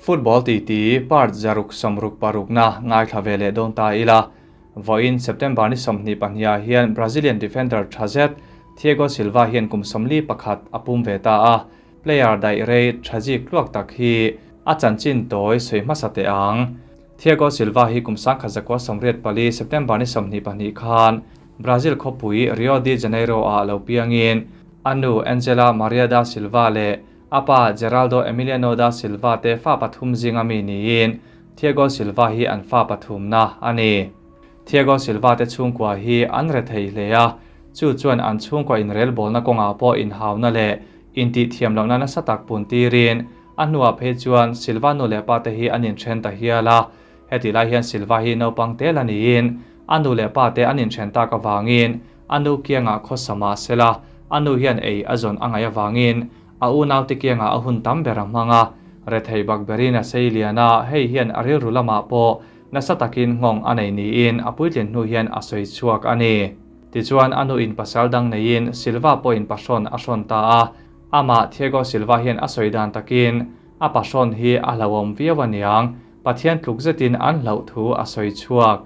Football titi part 166 na ngaithla ve leh dawn ta ila. Vawiin September ni 22 ah hian Brazilian defender tha zet Thiago Silva hian kum 41 a pum ve ta a. Player daih rei tha zik tluak tak hi a chanchin tawi sawi hmasa teh ang. Thiago Silva hi kum 1984 September ni 22 khan Brazil khawpui Rio de Janeiro ah lo piangin a nu Angela Maria da Silva leh a pa Geraldo Emiliano da Silva te fa pathum zinga mi niin Thiago Silva hi an fa pathum na a ni. Thiago Silva te chhungkua hi an re thei hle a, chu chuan an chhungkua inrel bawlna kawngah pawh inhauna leh intih thiam lohna nasa tak pun tirin a hnuah phei chuan Silva nu leh pa te hi an inthen ta hial a. Heti lai hian Silva hi naupang tel a niin a nu leh pa te an inthen tak avangin a nu kiangah khawsa mah sela a nu hian ei a zawn a ngaih avangin a unau te kiangah a hun tam ber a hmang a. Rethei bak berin a sei lian a, hei hian a rilru lamah pawh nasa takin nghawng a nei niin a puitlin hnu hian a sawi chhuak a ni. Tichuan a nu in pasal dang neiin Silva pawhin pahrawn a hrawn ta a, amah Thiago Silva hian a sawi dan takin a pahrawn hi a hlauhawm viau a niang, Pathian tluk zetin an hlauh thu a sawi chhuak.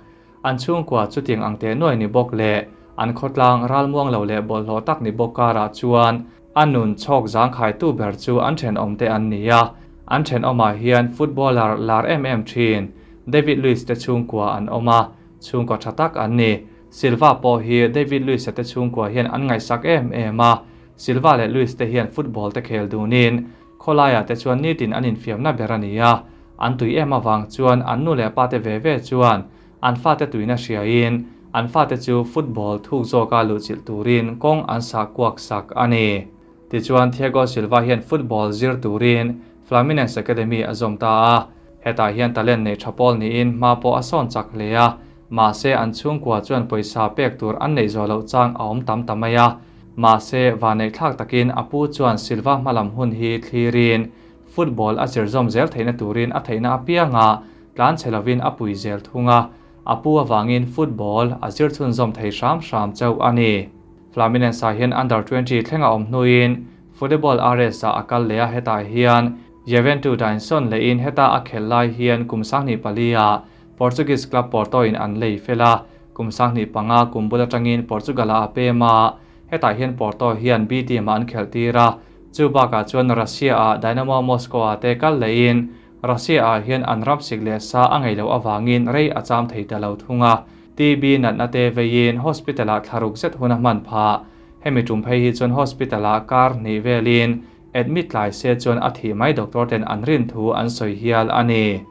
An chhungkua chutiang ang teh nuai ni bawk leh an khawtlang ralmuang lo leh bawlhhlawh tak ni bawk karah chuan a nun chhawk zangkhaitu ber chu an thenawm te an ni a. An thenawmah hian footballer lar em em thin David Luiz te chhungkua an awm a, chhungkaw tha tak an ni. Silva pawh hi David Luiz-a te chhungkua hian an ngaihsak em em a, Silva leh Luiz te hian football te khel dunin khawlaiah te chuan nitin an infiamna ber a ni a, an tui em avang chuan an nu leh pa te ve ve chuan an fate tuina hriain an fate chu football thuk zawka luhchilh turin kawng an sah kuak sak a ni. Tichuan Thiago Silva hian football zir turin Fluminense Academy a zawm ta a, hetah hian talent nei tha pawl niin hma pawh a sawn chak hle a, mahse an chhungkua chuan pawisa pek tur an neih zawh loh chang a awm tam ta mai a. Mahse vanneih thlak takin a pu chuan Silva hmalam hun hi thlirin football a zir zawm zel theihna turin a theihna apianga tlan chhe lovin a pui zel thung a, a pu avangin football a zir chhunzawm thei hram hram chauh a ni. Fluminense ah hian under 20 thlenga awm hnuin Futebol RS ah a kal leh a, hetah hian Juventud a insawn lehin heta a khelh lai hian kum 24 ah Portuguese club Porto in an lei fel a, kum 25 kum bul atangin Portugal ah a pem a, hetah hian Porto hian B team ah an khelh tir a, chu bakah chuan Russia ah Dynamo Moscow ah te kal lehin Russia ah hian an ram sik leh sa a ngei loh avangin rei a cham thei ta lo thung a. TB natna te veiin hospital ah thlaruk zet hun a hman phah. Hemi tum phei hi chuan hospital ah kar hnih velin admit tlai se chuan a thih mai doctor ten an rin thu an sawi hial a ni.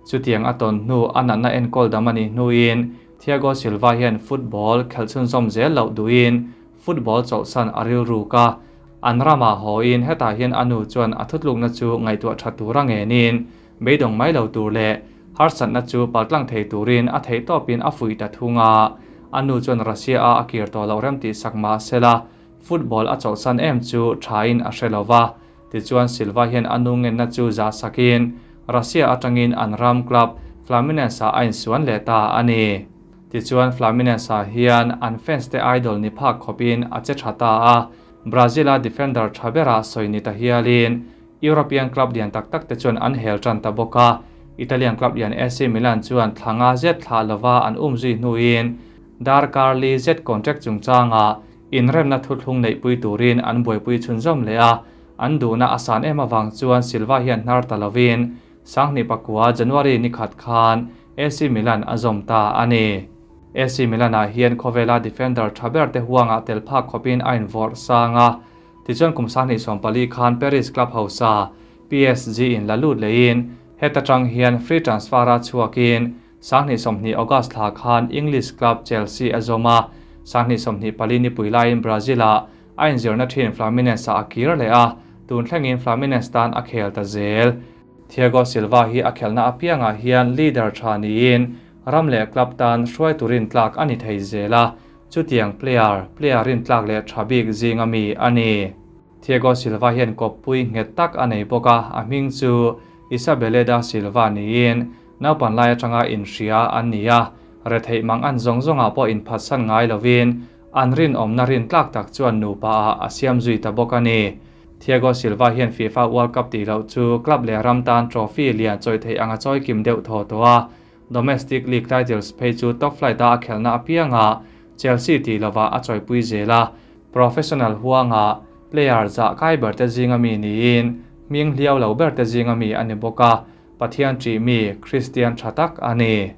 Chutiang a tawn hnu a natna enkawl dam a nih hnuin Thiago Silva hian football khelh chhunzawm zel loh duhin football chawlhsan a rilruk a. An ramah hawiin hetah hian a nu chuan a thutlukna chu ngaihtuah tha tura ngenin beidawng mai lo tur leh harsatna chu paltlang thei turin a theih tawpin a fuih ta thung a. A nu chuan Russia a a kir tawh loh rem tih sak mah sela football a chawlhsan em chu thain a hre lo va. Tichuan Silva hian a nu ngenna chu zah sakin Russia atangin an ram club Fluminense ah a insuan leh ta a ni. Tichuan Fluminense ah hian an fans te idol ni phak khawpin a che tha ta a, Brazil a defender tha berah sawi ni ta hialin European club lian tak tak te chuan an hel tan ta bawk a. Italian club lian AC Milan chuan thla nga zet thlah lova an um zui hnuin darkar li zet contract chungchanga inremna thuthlung neihpui turin an buaipui chhunzawm leh a, an duhna a san em avang chuan Silva hian hnar ta lovin 2009 January ni khat khan AC Milan a zawm ta a ni. AC Milan ah hian khawvela defender tha ber te huangah tel phak khawpin a invawrh sang a. Tichuan kum 24 khan Paris club hausa PSG in la lut lehin heta tang hian free transfer a chhuakin 20 August thla khan English club Chelsea a zawm a, 24 ni pui laiin Brazil ah a inzirna thin Fluminense ah a kir leh a, tun thlengin Fluminense tan a khel ta zel. Thiago Silva hi a khelna apiangah hian leader tha niin ram leh club tan hruai turin tlak a ni thei zel a, chutiang player player rin tlak leh tha bik zinga mi a ni. Thiago Silva hian kawppui nghet tak a nei bawk a, a hming chu Isabelle da Silva niin naupan lai atanga inhria an ni a, retheih mang an zawng zawngah pawh inphatsan ngai lovin an rinawmna rin tlak tak chuan nupa ah a siam zui ta bawk a ni. Thiago Silva hian FIFA World Cup tih loh chu club leh ram tan trophy lian chawi theih anga chawi kim deuh thaw tawh a, domestic league titles phei chu top flight-a a khelhna apiangah Chelsea tih lovah a chawipui zel a, professional huanga player zah kai ber te zinga mi niin hming hliau lo ber te zinga mi a ni bawk a, Pathian ṭih mi Christian ṭha tak a ni.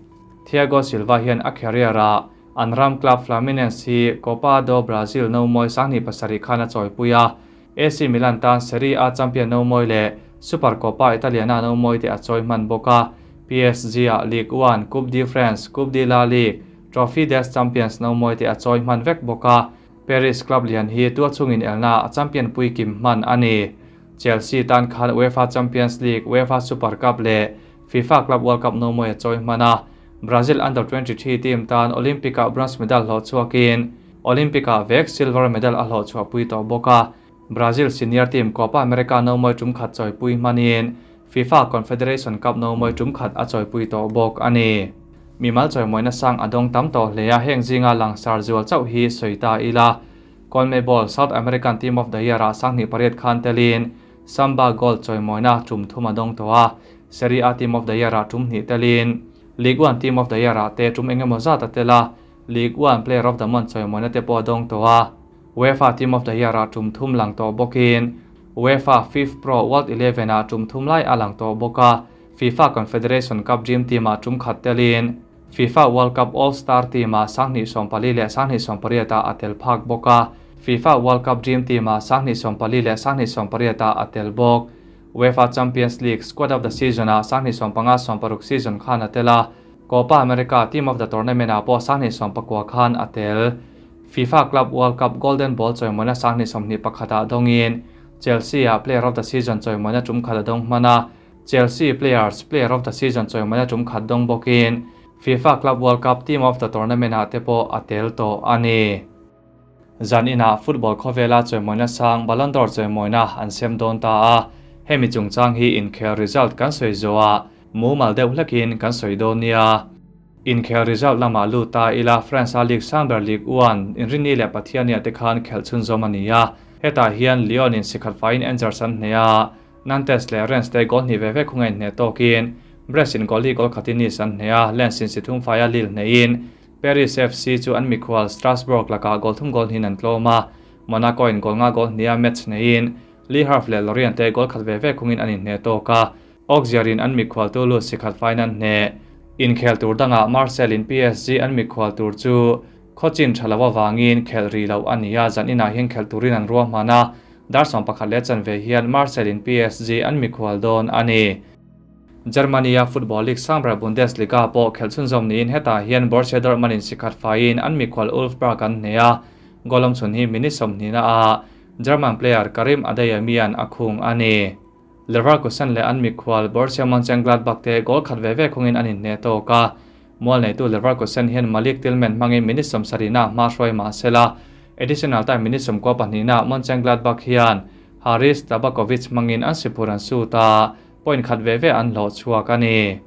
Thiago Silva hian a career-ah an ram club Fluminense hi Copa do Brasil nomawi 2007 khan a chawipui a, AC Milan tan Serie A champion nomawi leh Supercoppa Italiana nomawi te a chawi hman bawk a, PSG-ah Ligue 1, Coupe de France, Coupe de la Ligue, Trophée des Champions nomawi te a chawi hman vek bawk a, Paris club lian hi tualchhungin elna a champion puikim hman a ni. Chelsea tan khan UEFA Champions League, UEFA Super Cup leh FIFA Club World Cup nomawi a chawi hman a, Brazil Under 23 team tan Olympic-ah bronze medal hlawh chhuakin Olympic-ah vek silver medal a hlawh chhuahpui tawh bawk a, Brazil senior team Copa America nomawi tum khat chawipui hmanin FIFA Confederation Cup nomawi tum khat a chawipui tawh bawk a ni. Mimal chawimawina sang a dawng tam tawh hle a, heng zinga langsar zual chauh hi sawi ta ila. CONMEBOL South American Team of the Year-ah 2008 khan telin Samba Gold chawimawina tum thum a dawng tawh a, Serie A Team of the Year-ah tum hnih telin Ligue 1 Team of the Year-ah te tum engemaw zat a tel a, Ligue 1 Player of the Month chawimawina te pawh a dawng tawh a. UEFA Team of the Year-ah tum thum lang tawh bawkin UEFA FIFPro World Eleven-ah tum thum lai a lang tawh bawk a, FIFA Confederation Cup Dream Team-ah tum khat telin FIFA World Cup All Star Team-ah 2014 leh 2018-ah a tel phak bawk a, FIFA World Cup Dream Team-ah 2014 leh 2018-ah a tel bawk. UEFA Champions League Squad of the Season-ah 2015-16 season khan a tel a, Copa America Team of the Tournament-ah pawh 2019 khan a tel. FIFA Club World Cup Golden Ball chawimawina 2021-ah dawngin Chelsea-ah Player of the Season chawimawina tum khat a dawng hman a, Chelsea Players Player of the Season chawimawina tum khat dawng bawkin FIFA Club World Cup Team of the Tournament-ah te pawh a tel tawh a ni. Zan inah football khawvela chawimawina sang Ballon d'Or chawimawina an sem dawn ta a, hemi chungchang hi inkhel result kan sawi zawhah mumal deuh hlekin kan sawi dawn nia. Inkhel result lamah lut ta ila France-a League Sangber Ligue 1 Inrinni leh Pathiania te khan khelh chhunzawm a ni a, hetah hian Lyon in sikhat faiin Angers an hneh a, Nantes leh Rennes te goal hnih ve ve khunga inhneh tawkin Brest in goal hi goal khatin Nice an hneh a, Lens in si thum faia Lille hnehin Paris FC chu an mikhual Strasbourg lakah goal thum goal hnihin an tlawm a, Monaco in goal nga goal hniha match hnehin Le Havre leh Lorient te goal khat ve ve khungin an inhneh tawk a, Auxerre in an mikhual Toulouse si khat faiin an hneh. Inkhel tur dangah Marseille in PSG an mikhual tur chu khawchin tha lo avangin khelh rih loh a ni a, zan inah hian khelh turin an ruahman a, dar 11 chanve hian Marseille in PSG an mikhual dawn a ni. Germany-a Football League Sangber Bundesliga pawh khelh chhunzawm niin hetah hian Borussia Dortmund in sikhat faiin an mikhual Wolfsburg an hneh a, goal awm chhun hi minute 20 na a German player Karim Adeyemi-a'n a khung a ni. Leverkusen leh an mikhual Borussia Mönchengladbach te goal khat ve ve khungin an inhneh tawk a, mual neitu Leverkusen hian Malik Tillman hmangin minute 70 na hma hruai mah sela, additional time minute 92 na Mönchengladbach hian Haris Tabakovic hmangin an siphur an sut a, point khat ve ve an hlawh chhuak a ni.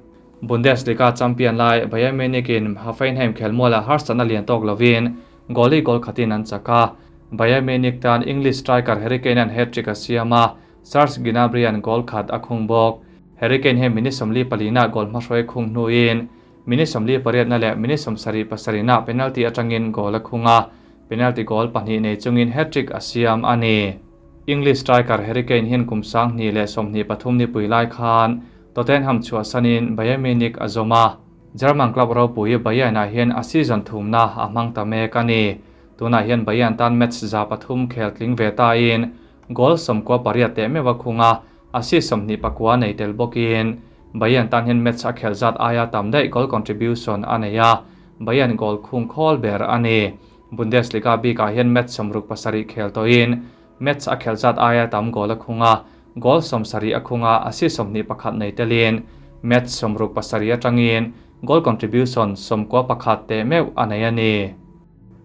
Bundesliga champion lai Bayern Munich in Hoffenheim khelmuala harsatna lian tawk lovin goal goal khatin an chak a, Bayern Munich tan English striker Harry Kane an hat-trick a siam a, Serge Gnabry an goal khat a khung bawk. Harry Kane hian minute 44 na goal hmahruai khung hnuin minute 48 na leh minute 77 na penalty atangin goal a khung a, penalty goal pahnih nei chungin hat-trick a siam a ni. English striker Harry Kane hian kum 2023 ni pui lai khan Tottenham chhuahsanin Bayern Munich a zawm a, German club ropui Bayern ah hian a season thumna a hmang ta mek a ni. Tunah hian Bayern tan match 103 khel tling ve ta in goal 98 te mewa khunga assist 29 nei tel bawkin Bayern tan hian match a khel zat aia tam daih goal contribution a nei a, Bayern goal khung khawl ber a ni. Bundesliga bikah hian match 67 khel tawhin match a khel zat aia tam goal a khunga, goal 70 a khunga, assist 21 nei telin match 67 atangin goal contribution 91 te meuh a nei a ni.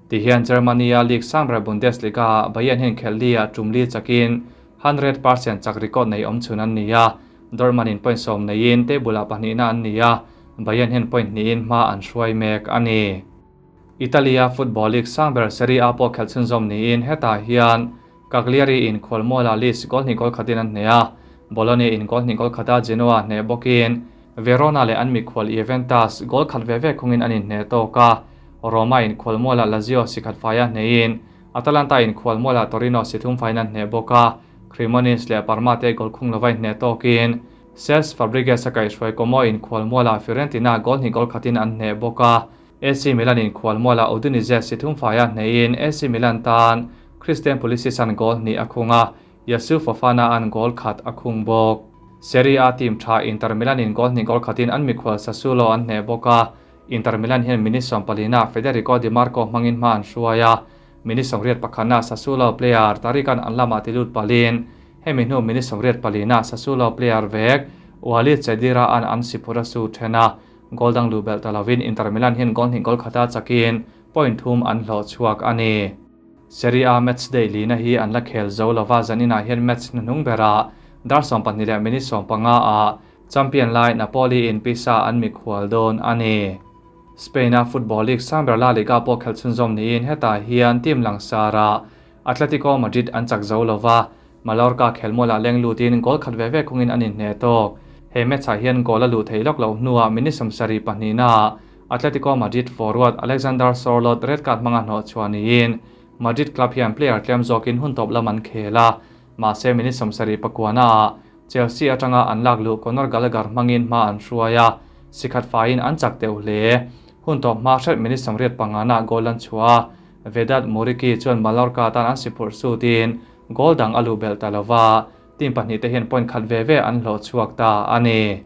Ti hian Germany a League Sangber Bundesliga Bayern hian khel lia tumli chakin 100% chak record nei awm chhun an ni a, Dortmund in point 10 neiin table ah pahnih na an ni a, Bayern hian point hnihin hma an hruai mek a ni. Italia Football League Sangber Serie A pawh khelh chhunzawm niin hetah hian Cagliari in khualmualah Leeds goal hnih goal khatin an hneh a, Bologna in goal hnih goal khata Genoa hneh bawkin Verona leh an mikhual Juventus goal khat ve ve khungin an inhneh tawk a, Roma in khualmualah Lazio si khat faia hnehin Atalanta in khualmualah Torino si thum faiin an hneh bawk a, Cremonese leh Parma te goal khung lova inhneh tawkin Cesc Fabregas a kaihhruai Como in khualmualah Fiorentina goal hnih goal khatin an hneh bawk a, AC Milan in khualmualah Udinese si thum faia hnehin AC Milan tan Christian Pulisic an goal hnih a khung a, Yasuf Fofana an goal khat a khung bawk. Serie A team tha Inter Milan in goal hnih goal khatin an mikhual Sassuolo an hneh bawk a, Inter Milan hian minute sawmpalina Federico Dimarco hmangin hma an hruai a, minute sawmriat pakhatna Sassuolo player Tariq-a'n an lamah ti lut palin hemi hnu minute sawmriat palina Sassuolo player vek Walid Cheddira-a'n an siphur a su then a, goal dang luh belh ta lovin Inter Milan hian goal hnih goal khata chakin point thum an hlawh chhuak a ni. Serie A match day lina hi an la khel zo lova, zaninah hian match hnuhnung berah dar 12 leh minute 15 ah champion lai Napoli in Pisa an mikhual dawn a ni. Spain a football league sang ber La Liga pawh khelh chhunzawm niin hetah hian team langsarah Atletico Madrid an chak zo lova, Mallorca khelmualah leng lutin goal khat ve ve khungin an inhneh tawk. He match ah hian goal a luh theih lawk loh hnuah minute 72 naah Atletico Madrid forward Alexander Sorloth red card hmanga hnawh chhuah niin Madrid club hian player tlem zawkin hun tawp lam an khel a, mahse minute 79 naah Chelsea atanga an lak luh Conor Gallagher hmangin hma an hruai a, sikhat faiin an chak deuh hle. Hun tawp hma hret minute 85 naah goal an chhuah a, Vedat Muriqi chuan Mallorca tan an si phurh sutin goal dang a luh belh ta lova, team pahnih te hian point khat ve ve an hlawh chhuak ta a ni.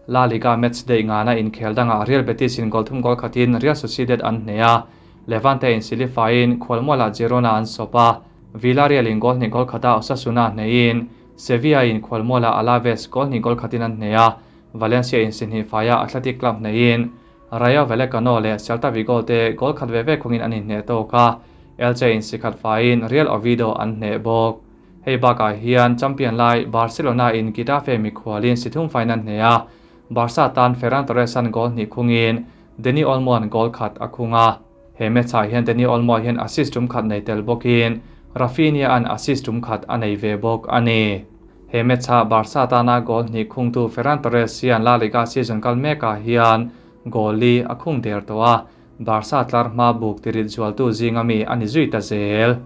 La Liga match day ngana inkhel dangah Real Betis in goal thum goal khatin Real Sociedad an hneh a, Levante in silifaiin khualmualah Girona an sawp a, Villarreal in goal hnih goal khata Osasuna hnehin Sevilla in khualmualah Alaves goal hnih goal khatin an hneh a, Valencia in si hnih faia Athletic Club hnehin Rayo Vallecano leh Celta Vigo te goal khat ve ve khungin an inhneh tawk a, Elche in si khat faiin Real Oviedo an hneh bawk. Hei bakah hian champion lai Barcelona in Getafe mikhualin si thum fain an hneh a, Barca tan Ferran Torres an goal hnih khungin Dani Olmo an goal khat a khung a. He match ah hian Dani Olmo hian assist tum khat nei tel bawkin Raphinha an assist tum khat a nei ve bawk a ni. He match ah Barca tana goal hnih khungtu Ferran Torres hian La Liga season kal mekah hian goal li a khung der tawh a, Barca tlar hma buk tirit zualtu zinga mi a ni zui ta zel.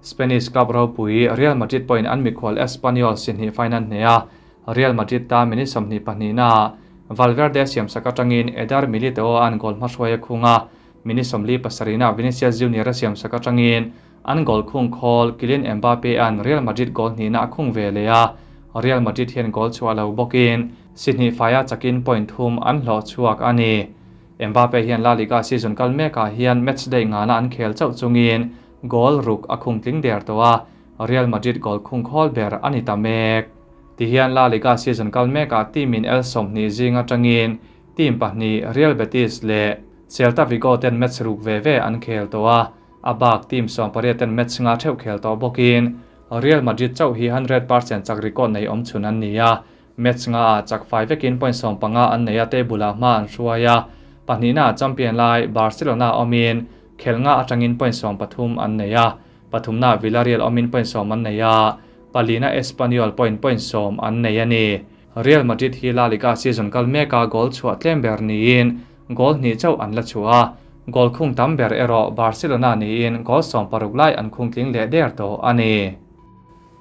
Spanish club ropui Real Madrid pawhin an mikhual Espanyol si hnih fain an hneh a, Real Madrid ta minute 22 naah Valverde siamsak atangin Eder Militao an goal hmahruai a khung a, minute 47 naah Vinicius Junior a siamsak atangin an goal khung khawl Kylian Mbappe an Real Madrid goal hnihna a khung ve leh a, Real Madrid hian goal chhuah lo bawkin si hnih faia chakin point thum an hlawh chhuak a ni. Mbappe hian La Liga season kal mekah hian match day ngana an khel chauh chungin goal ruk a khung tling der tawh a, Real Madrid goal khung khawl ber a ni ta mek. Tihian La Liga season kal mekah team in el 20 zing atangin team pahnih Real Betis leh Celta Vigo ten match ruk ve ve an khel tawh a, a bak team 18 ten match nga theuh khel tawh bawkin Real Madrid chauh hi 100% chak record nei awm chhun an ni a, match nga ah chak fai vekin point 15 an nei a table ah hma an hruai a, pahnihna champion lai Barcelona awmin khel nga atangin point 13 an nei a, pathumna Villarreal awmin point 10 an nei a, palina Espanyol point point 10 an nei a ni. Real Madrid hi La Liga season kal meka goal chhuah tlem ber niin goal hnih chauh an la chhuah a, goal khung tam ber erawh Barcelona niin goal 16 lai an khung tling leh der tawh a ni.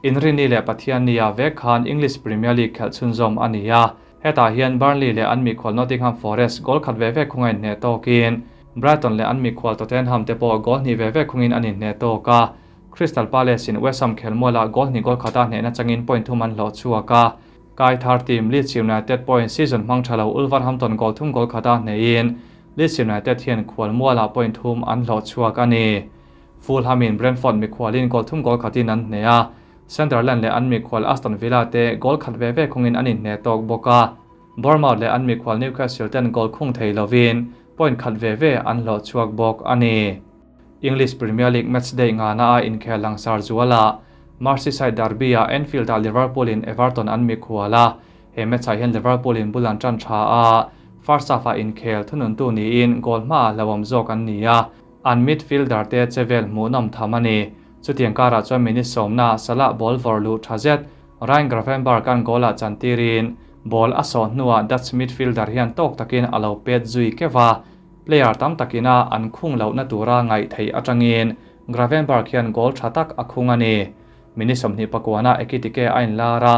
Inrini leh Pathian nia vek khan English Premier League khelh chhunzawm a ni a, hetah hian Burnley leh an mikhual Nottingham Forest goal khat ve ve khunga inhneh tawkin Brighton leh an mikhual Tottenham te pawh goal hnih ve ve khungin an inhneh tawk a, Crystal Palace in West Ham khelmualah goal hnih goal khata hnehna changin point thum an hlawh chhuak a, Kai thar team Leeds United point season hmang tha lo Wolverhampton goal thum goal khata hnehin Leeds United hian khual mualah point thum an hlawh chhuak a ni. Fulham in Brentford mikhualin goal thum goal khatin an hneh a, Sunderland leh an mikhual Aston Villa te goal khat ve ve khungin an inhneh tawk bawk a, Bournemouth leh an mikhual Newcastle ten goal khung thei lovin point khat ve ve an hlawh chhuak bawk a ni. English Premier League match day ngana a inkhel langsar zuala Merseyside derby ah Anfield ah Liverpool in Everton an mikhual a, he match ah hian Liverpool in bul an tan tha a, first half ah inkhel thununtu niin goal hma ah hlauhawm zawk an ni a, an midfielder te chevel hmuhnawm tham a ni. Chutiang karah chuan minute sawmna Salah ball vawrh luh tha zet Ryan Gravenberch an goal ah chantirin ball a sawh hnuah Dutch midfielder hian tawk takin a lo pet zui keuh a, player tam takina an khung lohna tura ngaih theih atangin Gravenberch hian goal tha tak a khung a ni. Minute 29ah Ekitike a inlar a,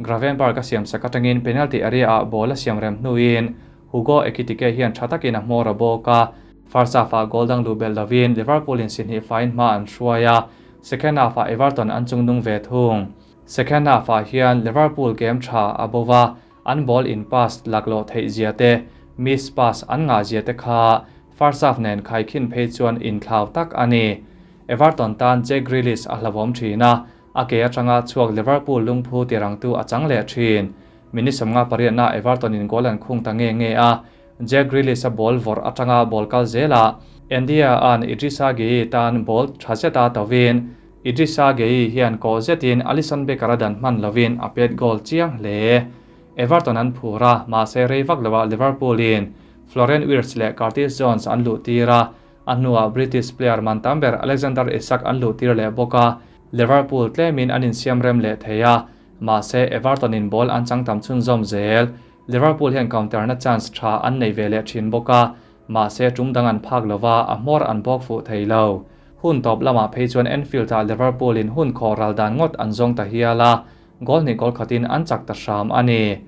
Gravenberch a siamsak atangin penalty area ah ball a siam rem hnuin Hugo Ekitike hian tha takin a hmawr a bawk a, First half-ah goal dang luh belh lovin Liverpool in si hnih faiin hma an hruai a, second half-ah Everton an chungnung ve thung. Second half-ah hian Liverpool game tha a bo va, an ball in pass laklawh theih zia te, miss pass an ngah zia te kha first half nen khaikhin phei chuan inthlau tak a ni. Everton tan Jack Grealish a hlauhawm thin a, a ke atanga chhuak Liverpool lungphu tirangtu a chang leh thin. Minute 58-ah Everton in goal an khung ta nge nge a, Jack Grealish-a ball vawrh atanga ball kal zelah Ndiaye-a'n Idrissa Gueye tan ball tha zeta tovin Idrissa Gueye hian kawh zetin Alisson Becker-a dan hman lovin a pet goal chiang hle. Everton an phur a, mahse rei vak loah Liverpool-in Florian Wirtz leh Curtis Jones an luh tir a, a hnuah British player man tam ber Alexander Isak an luh tir leh bawk a, Liverpool tlemin an insiam rem leh thei a, mahse Everton-in ball an chang tam chhunzawm zel. Liverpool hian counter na chance tha an nei ve leh thin bawk a, mahse tum dang an phak lova, a hmawr an bawk fuh thei lo. Hun tawp lamah phei chuan Anfield-ah Liverpool in hun khawh ral dan ngawt an zawng ta hial a, goal hnih goal khatin an chak ta hram a ni.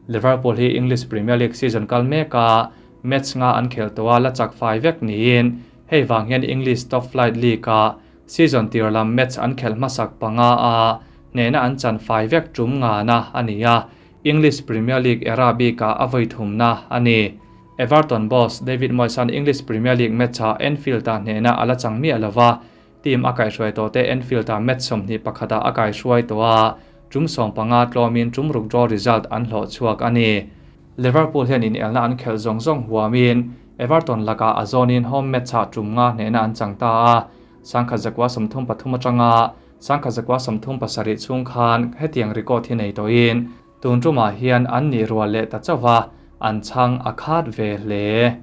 Liverpool hi English Premier League season kal meka match nga an khelh tawh a la chak fai vek niin hei vang hian English top flight league-ah season tir lam match an khelh hmasak panga a hnehna an chan fai vek tum ngana a ni a, English Premier League era bikah a vawi thumna a ni. Everton boss David Moyes-a'n English Premier League match-ah Anfield-ah hnehna a la chang miah lo va, team a kaihhruai tawhte Anfield-ah match 21-ah a kaihhruai tawh a, tum 15 tlawmin tum ruk draw result an hlawh chhuak a ni. Liverpool hian inelna an khelh zawng zawng huamin Everton lakah a zawnin home match-ah tum nga hnehna an chang ta a, 1933 atanga 1937 chhung khan hetiang record hi nei tawhin tun tumah hian an nih rual leh ta chauh va, an chhang a khat ve hle.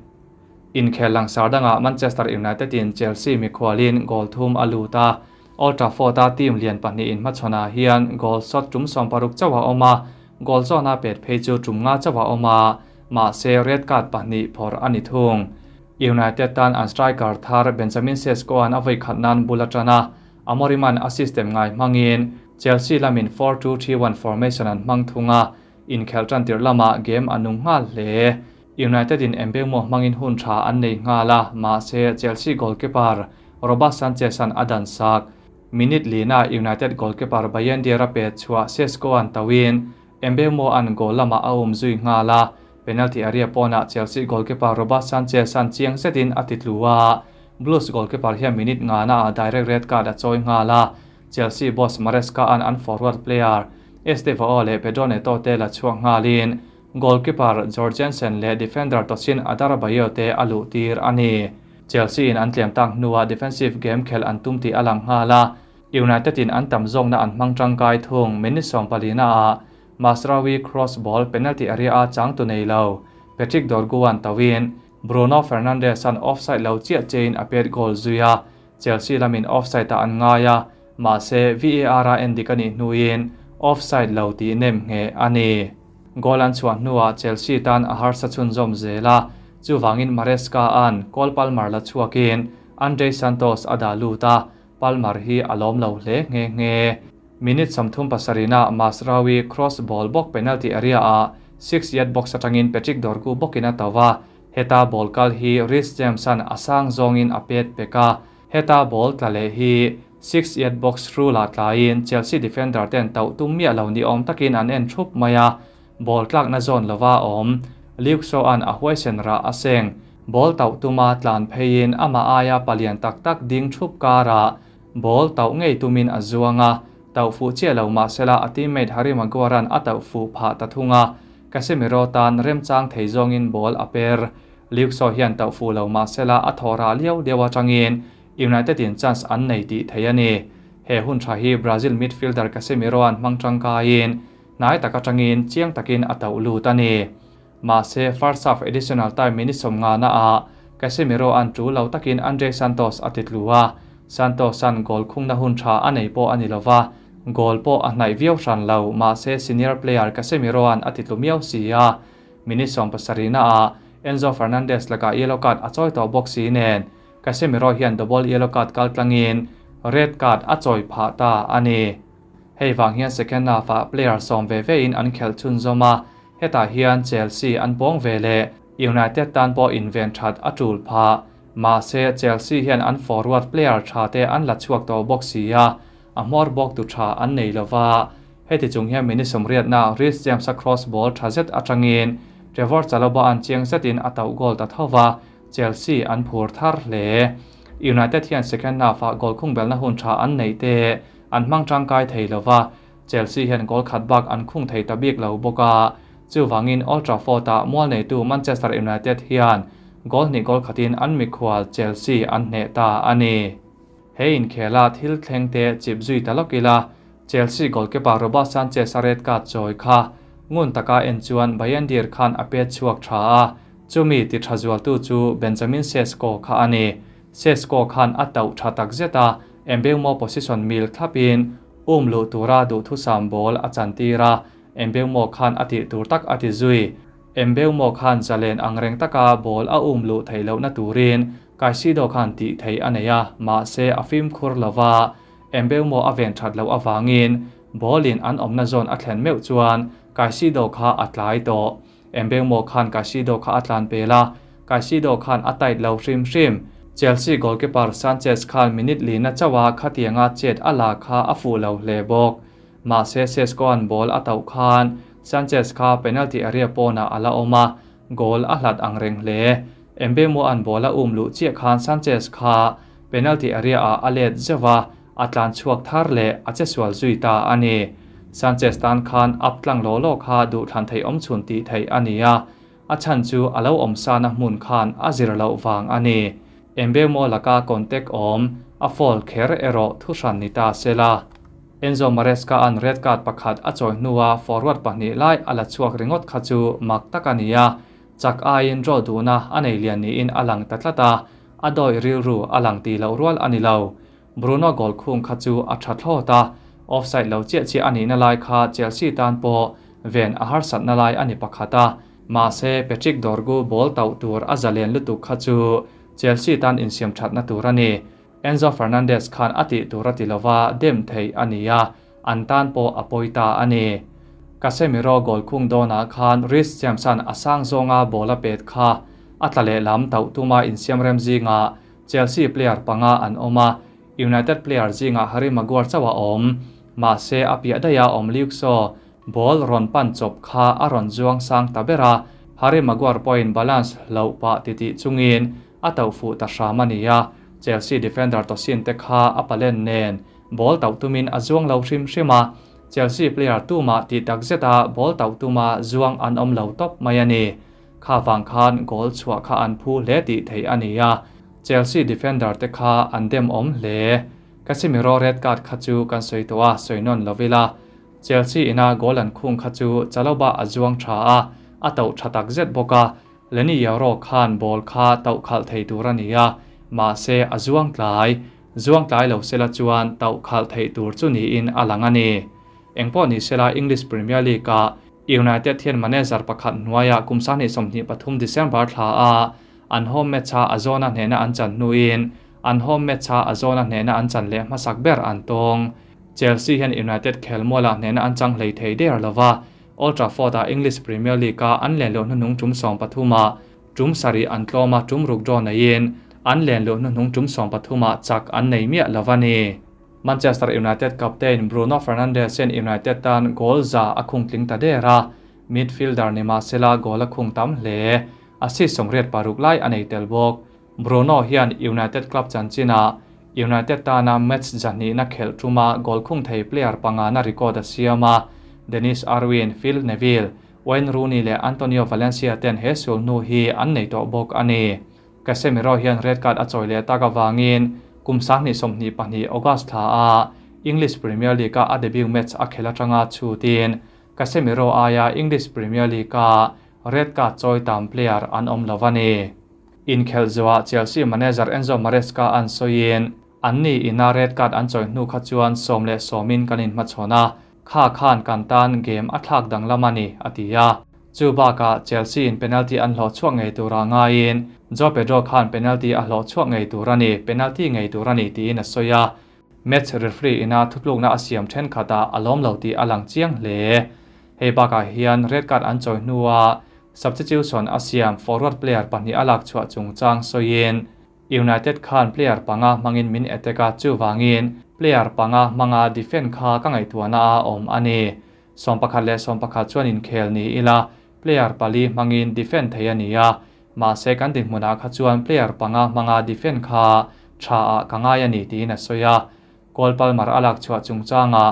Inkhel langsar dangah Manchester United in Chelsea mikhualin goal thum a lut a, Old Trafford-a team lian pahnih inhmachhawnah hian goal shot tum 60 chauh a awm a, goal zawna pet phei chu tum nga chauh a awm a, mahse red card pahnih phawrh a ni thung. United tan an striker thar Benjamin Sesko-a'n a vawi khat nan bul a tan a, Amorim-a'n a system ngai hmangin Chelsea lamin 4-2-3-1 formation an hmang thung a, inkhelh tan tirh lamah game a nung nghal hle. United-in Mbeumo hmangin hun tha an nei nghal a, mahse Chelsea goalkeeper Robert Sanchez-a'n a dan sak. Minute lina United goalkeeper Bayindir-a pet chhuah Sesko-a'n tauhin Mbeumo-a'n goal lamah a um zui nghal a, penalty area pawnah Chelsea goalkeeper Robert Sanchez-a'n chiang zetin a ti tlu a, Blues goalkeeper hian minute ngana ah direct red card a chawi nghal a, Chelsea boss Maresca-a'n an forward player Estevao leh Pedro Neto te la chhuak nghalin goalkeeper Jorgensen leh defender Tosin Adarabioyo te a luh tir a ni. Chelsea-in an tlem tak hnuah defensive game khelh an tum tih a lang nghal a, United-in an tam zawkna an hmang tangkai thung. Minute 14-ah Mazraoui cross ball penalty area-a changtu nei lo Patrick Dorgu-a'n tauhin Bruno Fernandes-a'n offside lo chiah chein a pet goal zui a, Chelsea lamin offside-ah an ngai a, mahse VAR-a en dik a nih hnuin offside lo tih nem ngheh a ni. Goal an chhuah hnuah Chelsea tan a harsa chhunzawm zel a, chuvangin Maresca-a'n Cole Palmer la chhuakin Andrey Santos a dah lut a, Palmer hi a lawm lo hle nghe nghe. Minute 37-ah Mazraoui cross ball bawk penalty area-ah six yard box atangin Patrick Dorgu bawkin a to va, heta ball kal hi Reece James-a'n a sang zawngin a pet pek a, heta ball tla leh hi six yard box rule-ah tlaiin Chelsea defender ten tauh tum miah lo ni awm takin an en thup mai a, ball tlakna zawn lova awm Luke Shaw-a'n a huaisen rah a seng. Ball tauh tuma tlan pheiin amah aia palian tak tak ding thup karah ball tauh ngei tumin a zuang a, tauh fuh chiah lo mahsela a teammate Harry Maguire-a'n a tauh fuh phah ta thung a, Casemiro tan remchang thei zawngin ball a per. Luke Shaw hian tauh fuh lo mahsela a thaw rah liau liau atangin United-in chance an nei tih thei a ni. He hun tha hi Brazil midfielder Casemiro-a'n hmang tangkaiin hnai tak atangin chiang takin a tauh lut a ni. Mahse first half additional time minute 50-ah Casemiro-a'n tul lo takin Andre Santos a ti tlu a. Santos-a'n goal khungna hun tha a nei pawh a ni lova, goal pawh a hnaih viau hran lo, mahse senior player Casemiro-a'n a titlu miau si a. Minute sawmpasarihna ah Enzo Fernandez lakah yellow card a chawi tawh bawk si nen, Casemiro hian double yellow card kal tlangin red card a chawi phah ta a ni. Hei vang hian second half-ah player sawm ve ve in an khelh chhunzawm a, hetah hian Chelsea an pawng ve leh United tan pawh inven that a tul phah. Mahse, Chelsea hian an forward player tha te an la chhuak tawh bawk si a, a hmawr bawk tu tha an nei lova. Heti chung hian minute sawmriatna Reece James-a cross ball tha zet atangin Trevor Chalobah-a'n chiang zetin a tauh goal ta tho va, Chelsea an phur thar hle. United hian second half-ah goal khung belna hun tha an neih te an hmang tangkai thei lo va, Chelsea hian goal khat bak an khung thei ta bik lo bawk a. Chuvangin Old Trafford-ah mual neitu Manchester United hian goal hnih goal khatin an mikhual Chelsea an hneh ta a ni. He inkhela thil thleng te chip zui ta lawk ila, Chelsea goalkeeper Robert Sanchez-a red card chawi kha ngun taka en chuan Bayindir khan a pet chhuak tha a, chumi ti tha zualtu chu Benjamin Sesko kha a ni. Sesko khan a tauh tha tak zet a, Mbeumo position mil thlapin um luh tura duhthusam ball a chantir a, Mbeumo khan a tih tur tak a ti zui. Mbeumo khan zalen angreng taka ball a um luh theih lohna turin Caicedo khan tih theih a nei a, mahse a fimkhur lova, Mbeumo a ven that loh avangin ball in an awmna zawn a thlen meuh chuan Caicedo kha a tlai tawh. Mbeumo khan Caicedo kha a tlan pel a, Caicedo khan a tight lo hrim hrim. Chelsea goalkeeper Sanchez khan minute lina chauha khatianga chet a la kha a fuh lo hle bawk. Mahse Sesko-a'n ball a tauh khan Sanchez kha penalty area pawnah a la awm a, goal a hlat ang reng hle. Mbeumo-a'n ball a um luh chiah khan Sanchez kha penalty area-ah a let zeuh a, a tlan chhuak thar leh a che sual zui ta a ni. Sanchez tan khan up tlang law law kha duh thlan theih awm chhun tih theih a ni a, a chhan chu a lo awm sana hmun khan a zir loh vang a ni. Mbeumo laka contact awm a foul kher erawh thuhran ni ta se la. Enzo Maresca-a'n red card pakhat a chawi hnua forward pahnih lai a la chhuak ringawt kha chu mak tak a ni a, chak aiin draw duhna a nei lian niin a lang ta tlat a, a dawi rilru a lang tih loh rual a ni lo. Bruno goal khung kha chu a tha thlawt a, offside lo chiah chiah a nihna lai kha Chelsea tan pawh ven a harsatna lai a ni pakhat a, mahse Patrick Dorgu ball tauh tur a zalen lutuk kha chu Chelsea tan insiam thatna tur a ni. Enzo Fernandez khan a tih tur a ti lova dem theih a ni a, an tan pawh a pawi ta a ni. Casemiro goal khung dawnah khan Reece James-a'n a sang zawnga ball a pet kha a tla lehlam tauh tuma insiamrem zingah Chelsea player panga an awm a, United player zingah Harry Maguire chauh a awm. Mahse a piah daiha awm Luke Shaw ball rawn pan chawp kha a rawn zuang sang ta ber a, Harry Maguire pawhin balance hloh pah titih chungin a tauh fuh ta hram a ni a, Chelsea defender Tosin te kha a palen nen ball tauh tumin a zuang lo hrim hrim a, Chelsea player tumah tih tak zeta ball tauh tuma zuang an awm lo tawp mai a ni. Kha vang khan goal chhuah kha an phu hle tih theih a ni a, Chelsea defender te kha an dem awm hle. Casemiro red card kha chu kan sawi tawh a, sawi nawn lo ila. Chelsea ina goal an khung kha chu Chalobah a zuang tha a, a tauh tha tak zet bawk a, Leny Yoro khan ball kha tauh khalh thei tur a ni a, mahse a zuang tlai. Zuang tlai lo sela chuan tauh khalh theih tur chu niin a lang a ni. Engpawh ni sela English Premier League-ah United hian manager pakhat hnuaiah kum 2023 December thla a an home match-a a zawna hnehna an chan hnuin an home match-a a zawna hnehna an chan leh hmasak ber an tawng. Chelsea hian United khelmualah hnehna an chang hlei thei der lova, Old Trafford-ah English Premier League-a an lenluh hnuhnung tum 13-ah tum sarih an tlawm a, tum ruk draw neiin an lenluh hnuhnung tum 13-ah chak an nei miah lova ni. Manchester United captain Bruno Fernandes hian United tan goal za a khung tling ta der a, midfielder ni mahsela goal a khung tam hle. Assist 86 lai a nei tel bawk. Bruno hian United club chanchinah United tana match zahnihna khelh tuma goal khung thei player pangana record a siam a, Denis Irwin, Phil Neville, Wayne Rooney leh Antonio Valencia ten he sul hnu hi an nei tawh bawk a ni. Casemiro hian red card a chawi leh tak avangin kum 2022 August thla a English Premier League-a a debut match a khelh atanga chhutin Casemiro aia English Premier League-a red card chawi tam player an awm lo a ni. Inkhelh zuah Chelsea manager Enzo Maresca an sawiin. Anni ina red card an chawi hnu kha chuan 10 leh 10 in kan inhmachhawn a, kha khan kan tan game a thlak danglam a ni, a ti a. Chu bakah Chelsea in penalty an hlawh chhuak ngei tura ngaiin Joao Pedro khan penalty a hlawh chhuak ngei tur a ni, penalty ngei tur a ni tiin a sawi a. Match referee ina thutlukna a siam thenkhatah a lawm lo tih a lang chiang hle. Hei bakah hian red card an chawi hnua substitution a siam forward player pahnih a lak chhuah chungchang sawiin United khan player panga hmangin min attack a, chuvangin player panga hmanga defend kha ka ngaihtuahna a awm a ni. 11 leh 11 chuan inkhel ni ila player pali hmangin defend thei a ni a, mahse kan dinhmunah kha chuan player panga hmanga defend kha tha ah ka ngai a ni tiin a sawi a. Cole Palmer a lak chhuah chungchanga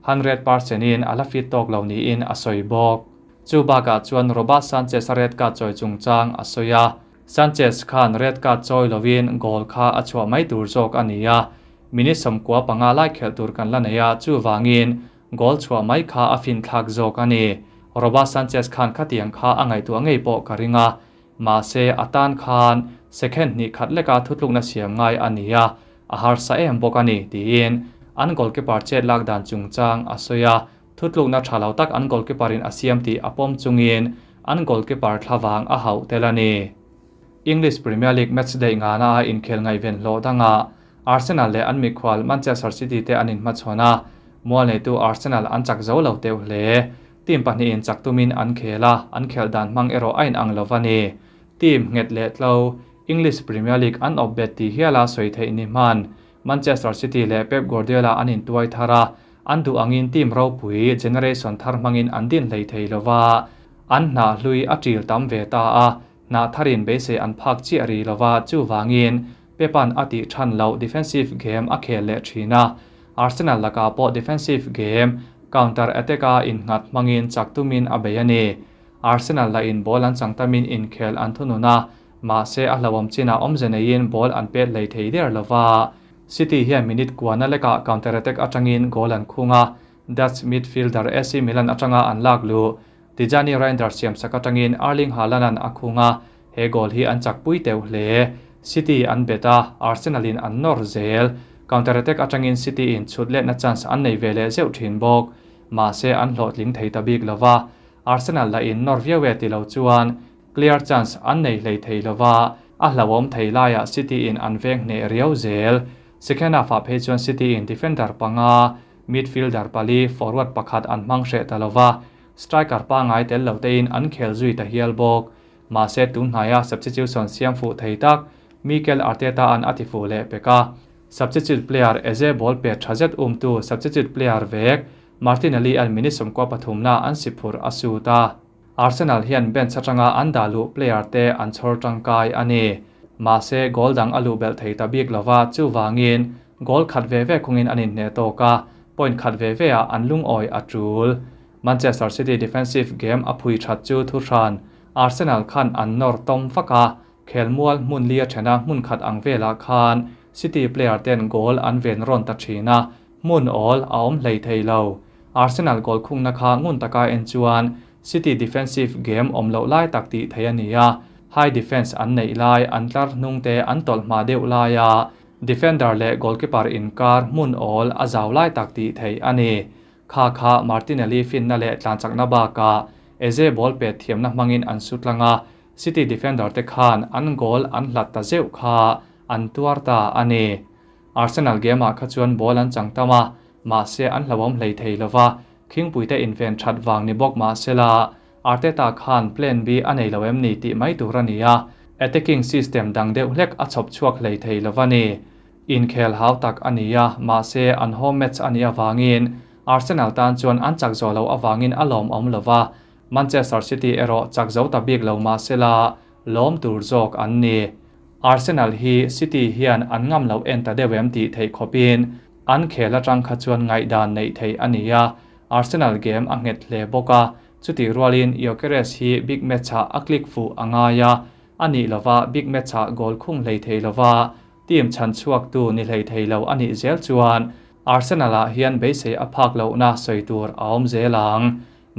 100% in a la fit tawk lo niin a sawi bawk. Chu bakah chuan Robert Sanchez a red card chawi chungchang a sawi a. Sanchez khan red card chawi lovin goal kha a chhuah mai tur zawk a ni a. Minute 95 lai khelh tur kan la nei a, chuvangin goal chhuah mai kha a fin thlak zawk a ni. Robert Sanchez khan khatiang kha a ngaihtuah ngei pawh ka ring a. Mahse a tan khan second hnih khat leka thutlukna siam ngai a ni a, a harsa em bawk a ni tiin an goalkeeper chet lak dan chungchang a sawi a. Thutlukna tha lo tak an goalkeeper in a siam tih a pawm chungin an goalkeeper thlavang a hauh tel a ni. English Premier League match day ngana a inkhel ngaihven hlawh dangah Arsenal leh an mikhual Manchester City te an inhmachhawn a, mual neitu Arsenal an chak zo lo teuh hle. Team pahnih in chak tumin an khel a, an khelh dan hmang erawh a inang lo a ni. Team nghet leh tlo English Premier League an awp bet tih hiala sawi theih ni hman Manchester City leh Pep Guardiola an intuai thar a, an duh angin team ropui generation thar hmangin an din hlei thei lova, an hnah hlui a ṭil tam ve ta a, hnah tharin beisei an phak chiah ri lova, chuvangin Pepan a tih ṭhan loh defensive game a khel leh ṭhin a. Arsenal lakah pawh defensive game counter attack a innghat hmangin chak tumin a bei a ni. Arsenal la in ball an chang tamin inkhel an thunun a, mahse a hlauhawm chinah awmze neiin ball an pet hlei thei der lova. City hian minute kuana lekah counter attack atangin goal an khung a, Dutch midfielder AC Milan atanga an lak luh Tijjani Reijnders siamsak atangin Erling Haaland an a khung a, he goal hi an chakpui teuh hle. City an bet a, Arsenal in an nawr zel. Counter attack atangin City in chhut letna chance an nei ve leh zeuh thin bawk. Mahse an hlawhtling thei ta bik lova. Arsenal la in nawr viau e ti lo chuan clear chance an nei hlei thei lova, a hlauhawm thei laiah City in an veng hneh riau zel. Second half ah phei chuan City in defender panga, midfielder pali, forward pakhat an hmang hreh ta lova, striker pangai tel lo tein an khel zui ta hial bawk. Mahse tunhnaia substitution siam fuh thei tak Mikel Arteta an a ti fuh leh pek a. Substitute player Eze ball pet tha zet umtu substitute player vek Martinelli an minute 13na an si phur a sut a. Arsenal hian bench atanga an dah luh player te an chhawr tangkai a ni. Mahse goal dang a luh belh thei ta bik lova, chuvangin goal khat ve ve khungin an inhneh tawk a, point khat ve ve ah an lungawi a tul. Manchester City defensive game a phui that chu thu hran Arsenal khan an nawr tawm vak a, khelmual hmun li a thena hmun khat ang velah khan City player ten goal an ven rawn ta thin a, hmun awl a awm hlei thei lo. Arsenal goal khungna kha ngun taka en chuan City defensive game awm loh lai tak tih thei a ni a, high defense an neih lai an tlar hnung te an tawlh hma deuh laia defender leh goalkeeper inkar hmun awl a zau lai tak tih thei a ni. Kha kha Martinelli finna leh tlanchakna bakah Eze ball pet thiamna hmangin an sutlanga City defender te khan an goal an hlat ta zeuh kha an tuar ta a ni. Arsenal game ah kha chuan ball an chang tam a, mahse an hlauhawm hlei thei lova, khingpui te inven that vang ni bawk mahse la Arteta khan plan B a nei lo em ni tih mai tur a ni a, attacking system dang deuh hlek a chhawp chhuak hlei thei lova ni. Inkhel hau tak a ni a, mahse an home match a nih avangin Arsenal tan chuan an chak zawh lo avangin a lawmawm lova, Manchester City erawh chak zo ta bik lo mahse la lawm tur zawk an ni. Arsenal hi City hian an ngam lo en ta deuh em tih theih khawpin an khel atang kha chuan ngaihdan neih theih a ni a, Arsenal game a nghet hle bawk a, chutih rualin Gyökeres hi big match ah a click fuh a ngai a, a nih lova big match ah goal khung hlei thei lova team chhan chhuak tu ni hlei thei lo a nih zel chuan Arsenal ah hian beisei a phak lohna sawi tur a awm zel ang.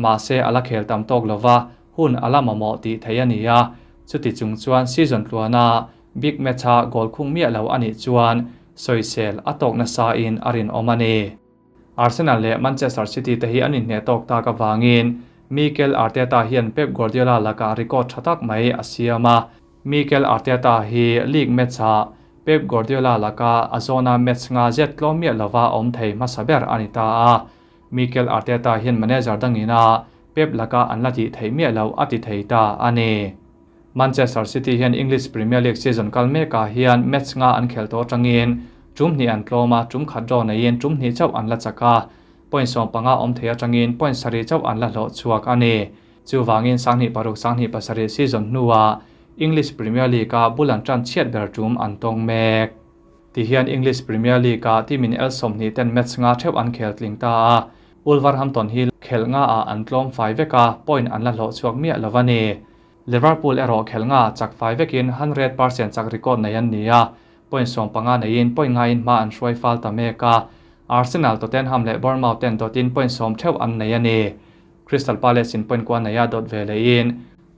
Mahse a la khel tam tawk lova hun a la mamawh tih thei a ni a, chuti chung chuan season tluana big match a goal khung miah lo a nih chuan sawisel a tawk nasa in a rinawm a ni. Arsenal leh Manchester City te hi an inhneh tawk tak avangin Mikel Arteta hian Pep Guardiola lakah record tha tak mai a siam a. Mikel Arteta hi league match-ah Pep Guardiola laka a zawna match nga zet tlawm miah lova awm thei hmasa ber a ni ta a. Mikel Arteta hian manager dangina Pep laka an la tih theih miah loh a ti thei ta a ni. Manchester City hian English Premier League season kal mekah hian match nga an khelh tawh atangin tum hnih an tlawm a, tum khat draw neiin tum hnih chauh an la chak a, point 15 awm thei atangin point sarih chauh an la hlawh chhuak a ni. Chuvangin 2006 27 season hnuah English Premier League-a bul an tan chhiat ber tum an tawng mek. Tihian English Premier League-ah team in el 20 ten match nga theuh an khel tling ta a, Wolverhampton hi khelh nga ah an tlawm fai vek a, point an la hlawh chhuak miah lo a ni. Liverpool erawh khelh nga chak fai vekin 100% chak record nei an ni a, point 15 neiin point ngaiin hma an hruai fal ta mek a. Arsenal, Tottenham leh Bournemouth ten dawtin point 10 theuh an nei a ni. Crystal Palace in point kua nei a dawt ve lehin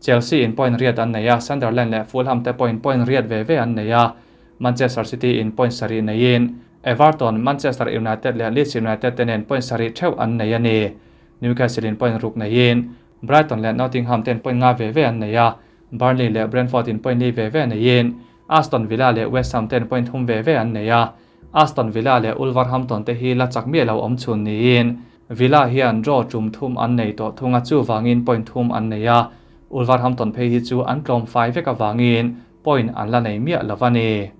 Chelsea in point riat an nei a, Sunderland leh Fulham te point point riat ve ve an nei a. Manchester City in point sarih neiin Everton, Manchester United leh Leeds United te nen point sarih theuh an nei a ni. Newcastle in point ruk neiin Brighton leh Nottingham ten point nga ve ve an nei a, Burnley leh Brentford in point li ve ve neiin Aston Villa leh West Ham ten point thum ve ve an nei a. Aston Villa leh Wolverhampton te hi la chak miah lo awm chhun niin Villa hian draw tum thum an nei tawh thunga chuvangin point thum an nei a, Wolverhampton phei hi chu an tlawm fai vek avangin point an la nei miah lo a ni.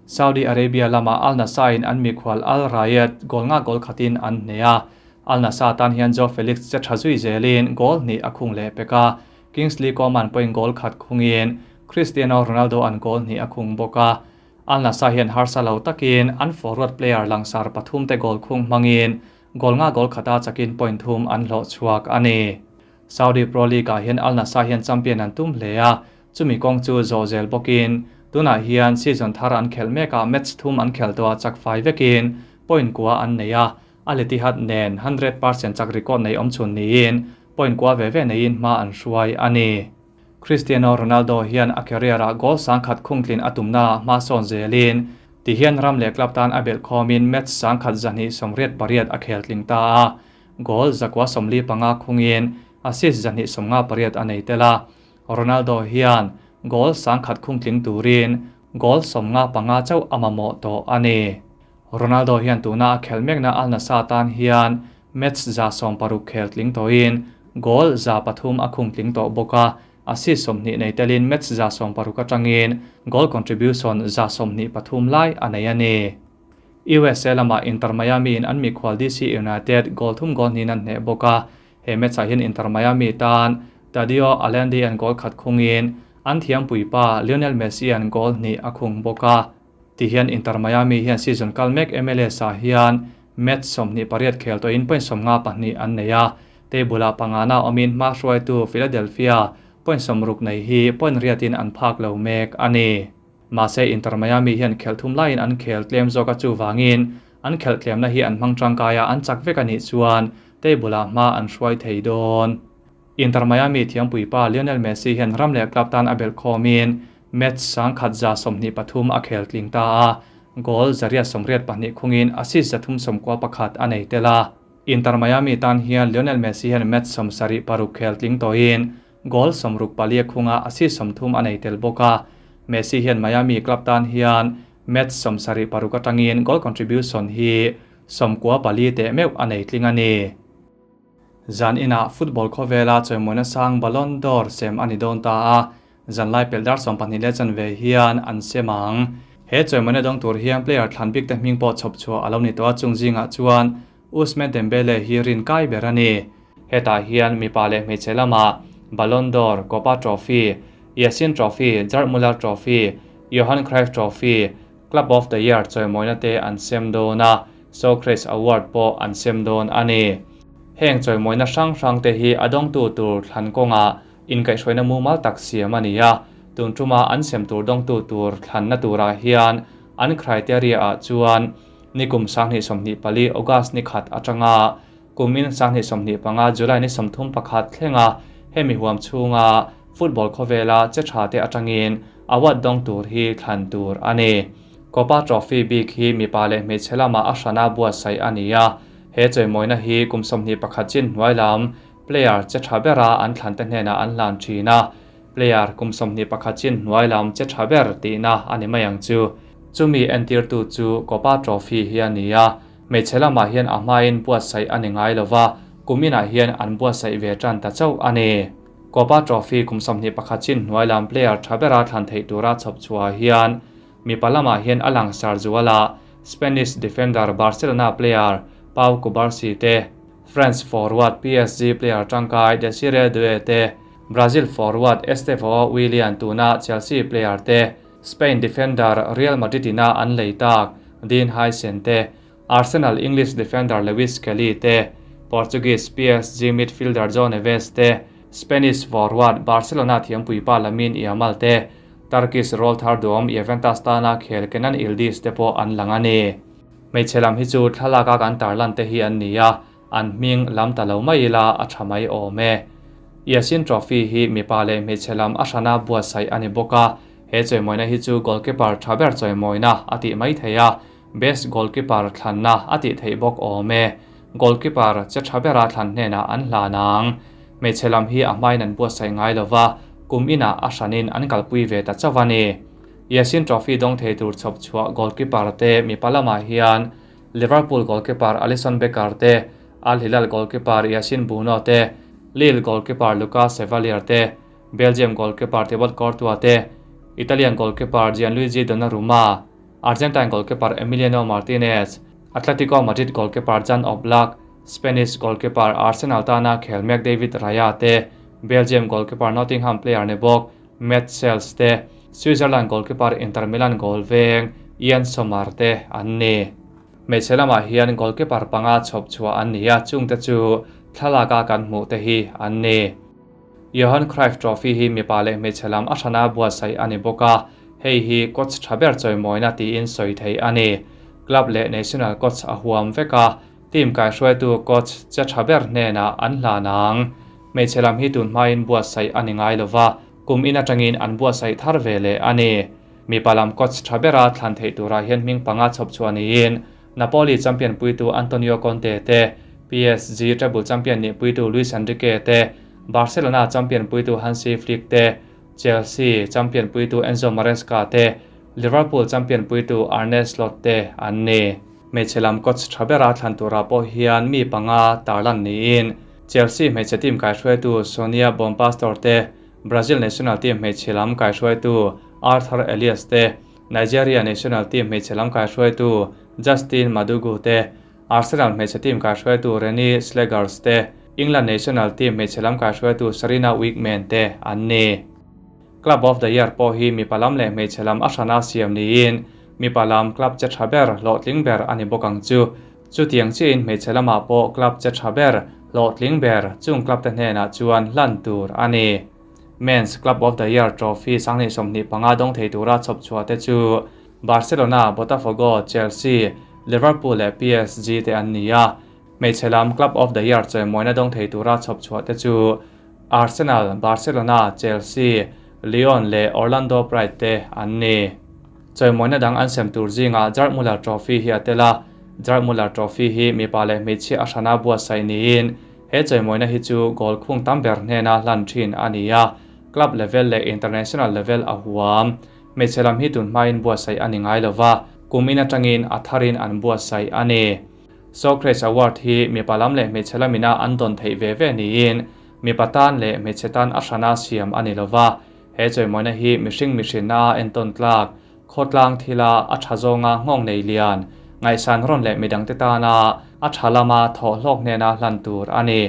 Saudi Arabia lama Al Nassr in an mikhual Al Rayed goal nga goal khatin an hneh a, Al Nassr tan hian Joao Felix che tha zui zelin goal hnih a khung leh pek a, Kingsley Coman pawhin goal khat khungin Cristiano Ronaldo an goal hnih a khung bawk a. Al Nassr hian harsa lo takin an forward player langsar pathum te goal khung hmangin goal nga goal khata chakin point thum an hlawh chhuak a ni. Saudi Pro League ah hian Al Nassr hian champion an tum hle a, chumi kawng chu zawh zel bawkin tunah hian season thar an khelh mekah match thum an khel tawh a chak fai vekin point kua an nei a, Al Ittihad nen 100% chak record nei awm chhun niin point kua ve ve neiin hma an hruai a ni. Cristiano Ronaldo hian a career-ah goal sangkhat khungtlin a tumnaah hma sawn zelin tihian ram leh club tan a belh khawmin match sangkhat 288 a khel tling ta a, goal 145 khungin assist 258 a nei tel a. Ronaldo hian goal sangkhat khungtling turin goal 95 chauh a mamawh tawh a ni. Ronaldo hian tuna a khelh mekna Al Nassr tan hian match 160 khel tling tawhin goal 300 a khung tling tawh bawk a, assist 20 nei telin match 160 atangin goal contribution 123 lai a nei a ni. USA lama Inter Miami in an mikhual DC United goal thum goal hnin an hneh bawk a, he match ah hian Inter Miami tan Tadeo Allende an goal khat khungin an thiam puipa Lionel Messi an goal hnih a khung bawk a. Tihian Inter Miami hian season kal mek MLS ah hian match 28 khel tawhin point 52 an nei a, table ah pangana awmin hma hruaitu Philadelphia point 60 nei hi point riatin an phak lo mek a ni. Mahse Inter Miami hian khelh thum laiin an khel tlem zawk a chuvangin an khelh tlemna hi an hmang tangkai a an chak vek a nih chuan table ah hma an hruai thei dawn. Inter Miami thiampuipa Lionel Messi hian ram leh club tan a belh khawmin match sangkhat 123 a khel tling ta a, goal 182 khungin assist 391 a nei tel a. Inter Miami tan hian Lionel Messi hian match 76 khel tling tawhin goal 64 khunga assist 30 a nei tel bawk a. Messi hian Miami club tan hian match 76 atangin goal contribution hi 94 te meuh a nei tling a ni. Zan ina football khawvela chawimawi sang Ballon d'Or sem ani dawn ta a, zan lai pel dar 12 le chanve hian an semang. He chawimawi dawng tur hian player thlan bik te hming pawh chhawp chhuah alo ni tawh a chung zingah chuan Ousmane Dembele hi rin kai ber a ni. Hetah hian mipa leh hmeichhe lama Ballon d'Or, Copa Trophy, Yashin Trophy, Gerd Muller Trophy, Johan Cruyff Trophy, Club of the Year chawimawi te an sem dawn a, Socrates Award pawh an sem dawn a ni. Heng chawimawi hrang hrang te hi a dawngtu tur thlan kawnga inkaihhruaina mumal tak siam a ni a, tun tuma an sem tur dawngtu tur thlanna turah hian an criteria ah chuan nikum 2024 August ni khat atanga kumin 2025 July ni 31 thlenga hemi huam chhunga football khawvela che tha te atangin award dawng tur hi thlan tur a ni. Kopa Trophy bik hi mipa leh hmeichhe lamah a hrana buatsaih a ni a, he chawimawina hi kum 21 chin hnuai lam player che tha bera an thlante hnenah an hlan thin a, player kum 21 chin hnuai lam che tha ber tihna a ni mai ang chu. Chumi entirtu chu Kopa Trophy hi a ni a, hmeichhe lamah hian a hmain buatsaih a ni ngai lova, kum inah hian an buatsaih ve tan ta chauh a ni. Kopa Trophy kum 21 chin hnuai lam player tha bera thlan theih tura chhawp chhuah hian mipa lamah hian a langsar zuala Spanish defender Barcelona player Pau Cubarsi te, France forward PSG player tangkai Desire Doue te, Brazil forward Estevao Willian tuna Chelsea player te, Spain defender Real Madrid ina an lei tak Dean Huijsen te, Arsenal English defender Lewis Kelly te, Portuguese PSG midfielder João Neves te, Spanish forward Barcelona thiampuipa Lamine Yamal te, Turkish rawlthar duam Juventus tana khel Kenan Yildiz te pawh an lang a ni. Hmeichhe lam hi chu thlalaka kan tarlan te hi an ni a, an hming lam ta lo mai ila a tha mai awm e. Yashin Trophy hi mipa leh hmeichhe lam a hrana buatsaih a ni bawk a, he chawimawina hi chu goalkeeper tha ber chawimawina a tih mai thei a, best goalkeeper thlanna a tih theih bawk awm e. Goalkeeper che tha bera thlan hnenah an hlan ang. Hmeichhe lam hi a hmain an buatsaih ngai lova, kum inah a hranin an kalpui ve ta chauh a ni. Yashin Trophy dawng thei tur chhawp chhuah goalkeeper te mipa lamah hian Liverpool goalkeeper Alisson Becker te, Al Hilal goalkeeper Yassine Bounou te, Lille goalkeeper Lucas Chevalier te, Belgium goalkeeper Thibaut Courtois te, Italian goalkeeper Gianluigi Donnarumma, Argentine goalkeeper Emiliano Martinez, Atletico Madrid goalkeeper Jan Oblak, Spanish goalkeeper Arsenal tana khel mek David Raya te, Belgium goalkeeper Nottingham player ni bawk Matz Sels te, Switzerland goalkeeper Inter Milan goal veng Yann Sommer te an ni. Hmeichhe lamah hian goalkeeper panga chhawp chhuah an ni a, chungte chu thlalaka kan hmuh te hi an ni. Johan Cruyff Trophy hi mipa leh hmeichhe lam a hrana buatsaih a ni bawk a, hei hi coach tha ber chawimawina tiin sawi theih a ni. Club leh national coach a huam vek a, team kaihruaitu coach che tha ber hnenah an hlan ang. Hmeichhe lam hi tun hmain buatsaih a ni ngai lova, kum in atangin an buatsaih thar ve leh a ni. Mipa lam coach tha bera thlan theih turah hian hming panga chhawp chhuah niin Napoli champion puitu Antonio Conte te, PSG treble champion nih puitu Luis Enrique te, Barcelona champion puitu Hansi Flick te, Chelsea champion puitu Enzo Maresca te, Liverpool champion puitu Arne Slot te an ni. Hmeichhe lam coach tha bera thlan turah pawh hian mi panga tarlan niin Chelsea hmeichhe team kaihruaitu Sonia Bompastor te, Brazil national team hmeichhe lam kaihruaitu Arthur Elias te, Nigeria national team hmeichhe lam kaihruaitu Justin Madugu te, Arsenal hmeichhe team kaihruaitu Renee Slegers te, England national team hmeichhe lam kaihruaitu Sarina Wiegman te an ni. Club of the Year pawh hi mipa lam leh hmeichhe lam a hrana siam niin mipa lam club che tha ber hlawhtling ber a ni bawk ang chu. Chutiang chiahin hmeichhe lamah pawh club che tha ber hlawhtling ber chung club te hnenah chuan hlan tur a ni. Men's Club of the Year trophy 2025 dawng thei tura chhawp chhuah te chu Barcelona, Botafogo, Chelsea, Liverpool leh PSG te an ni a. Hmeichhe lam Club of the Year chawimawina dawng thei tura chhawp chhuah te chu Arsenal, Barcelona, Chelsea, Lyon leh Orlando Pride te an ni. Chawimawina dang an sem tur zingah Gerd Muller Trophy hi a tel a. Gerd Muller Trophy hi mipa leh hmeichhia a hrana buatsaih niin he chawimawina hi chu goal khung tam ber hnena hlan thin a ni a, club level leh international level a huam. Hmeichhe lam hi tun hmain buatsaih a ni ngai lova, kum in atangin a tharin an buatsaih a ni. Socrates Award hi mipa lam leh hmeichhe lamina an dawn theih ve ve niin mipa tan leh hmeichhe tan a hrana siam a ni lova, he chawimawina hi mihring mihrinna a entawn tlak, khawtlang thila a tha zawnga nghawng nei lian, ngaihsan rawn leh midangte tana a tha lama thawh hlawk hnena hlan tur a ni.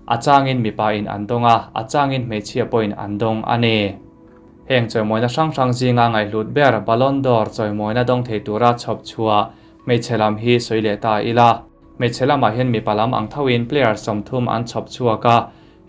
A changin mipa in an dawng a, a changin hmeichhia pawhin an dawng a ni. Heng chawimawina hrang hrang zinga ngaihhlut ber Ballon d'Or chawimawina dawng thei tura chhawp chhuah hmeichhe lam hi sawi leh ta ila. Hmeichhe lamah hian mipa lam ang thoin player 30 an chhawp chhuak a,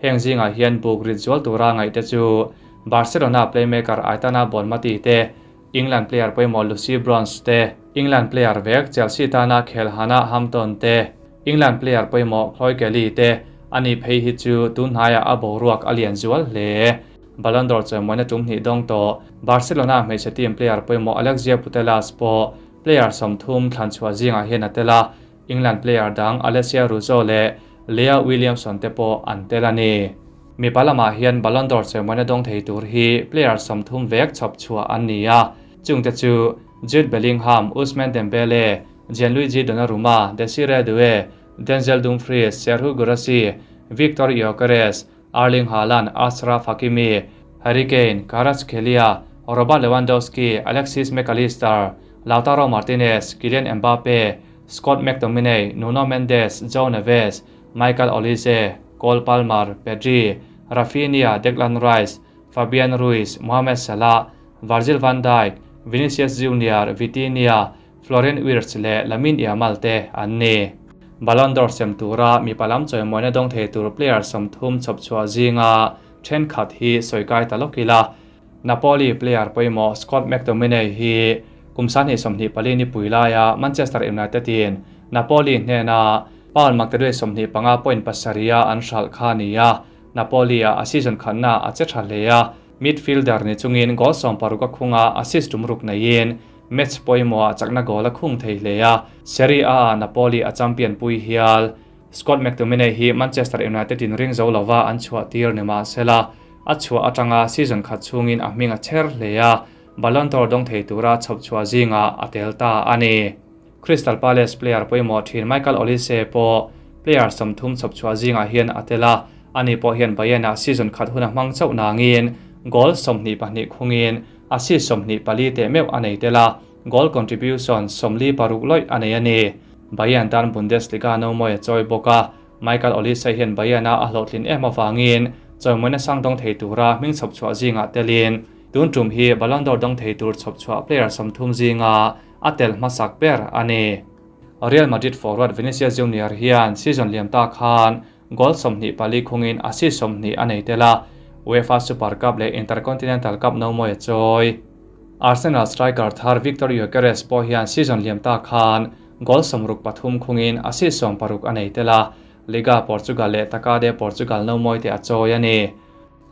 heng zingah hian buk rit zual tura ngaihte chu Barcelona playmaker Aitana Bonmati te, England player pawimawh Lucy Bronze te, England player vek Chelsea tana khel Hannah Hampton te, England player pawimawh Chloe Kelly te, ani phei hi chu tun hnaiah a boruak a lian zual hle. Ballon d'Or chawimawina tum hnih dawng tawh Barcelona hmeichhe team player pawimawh Alexia Putellas pawh. Player 30 thlan chhuah zingah hian a tel a, England player dang Alessia Russo leh Leah Williamson te pawh an tel a ni. Mipa lamah hian Ballon d'Or chawimawi dawng thei tur hi player 30 vek chhawp chhuah an ni a, chungte chu Jude Bellingham, Ousmane Dembele, Gianluigi Donnarumma, Desiree Doué, Denzel Dumfries, Serhou Guirassy, Viktor Gyökeres, Erling Haaland, Achraf Hakimi, Harry Kane, Kvaratskhelia, Robert Lewandowski, Alexis Mac Allister, Lautaro Martinez, Kylian Mbappe, Scott McTominay, Nuno Mendes, João Neves, Michael Olise, Cole Palmer, Pedri, Raphinha, Declan Rice, Fabian Ruiz, Mohamed Salah, Virgil van Dijk, Vinicius Junior, Vitinha, Florian Wirtz leh Lamine Yamal te an ni. Ballon d'Or sem tura mipa lam chawimawina dawng thei tur player 30 chhawp chhuah zinga thenkhat hi sawi kai ta lawk ila. Napoli player pawimawh Scott McTominay hi kum 2024 ni pui laia Manchester United in Napoli hnena pound maktaduai 25.7 a an hralh kha a ni a. Napoli a a season khatna a che tha hle a, midfielder ni chungin goal 60 a khung a, assist tum ruk neiin match pawimawh ah chakna goal a khung thei hle a, Serie A ah Napoli a champion pui hial. Scott McTominay hi Manchester United in ring zo lova an chhuah tir ni mahsela, a chhuah atanga season khat chhungin a hming a chher hle a, Ballon d'Or dawng thei tura chhawp chhuah zingah a tel ta a ni. Crystal Palace player pawimawh thin Michael Olise pawh player 30 chhawp chhuah zingah hian a tel a, ani pawh hian Bayern ah season khat hun a hmang chauh nangin goal 22 khungin assist 24 teh meuh a nei tel a, goal contribution 46 lawih a nei a ni. Bayern tan Bundesliga no mawi a chawi bawk a, Michael Olise hian Bayern a a hlawhtlin em avangin chawimawina sang dawng thei tura hming chhawp chhuah zingah telin tun tum hi Ballon d'Or dawng thei tur chhawp chhuah player 30 zinga a tel hmasak ber a ni. Real Madrid forward Vinicius Junior hian season liam ta khan goal 24 khungin assist 20 a nei tel a, UEFA Super Cup leh Intercontinental Cup no mawi a chawi. Arsenal striker thar Viktor Gyökeres pawh hian season liam ta khan goal 63 khungin assist 60 a nei tel a, Liga Portugal leh Taça de Portugal no mawi te a chawi a ni.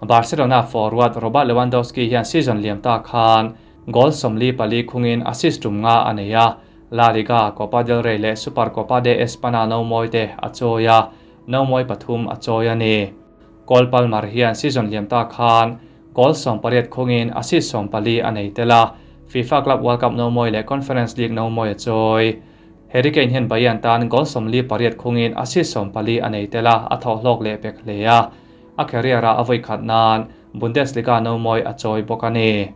Barcelona forward Robert Lewandowski hian season liam ta khan goal 44 khungin assist tum nga a nei a, La Liga, Copa del Rey leh Supercopa de Espana no mawi te a chawi a, no mawi pathum a chawi a ni. Cole Palmer hian season liam ta khan goal 18 khungin assist 14 a nei tel a, FIFA Club World Cup no mawi leh Conference League no mawi a chawi. Harry Kane hian Bayern tan goal 48 khungin assist 14 a nei tel a, a thawh hlawk leh pek hle a, a career a avui khat nan Bundesliga no mawi a chawi bawk a ni.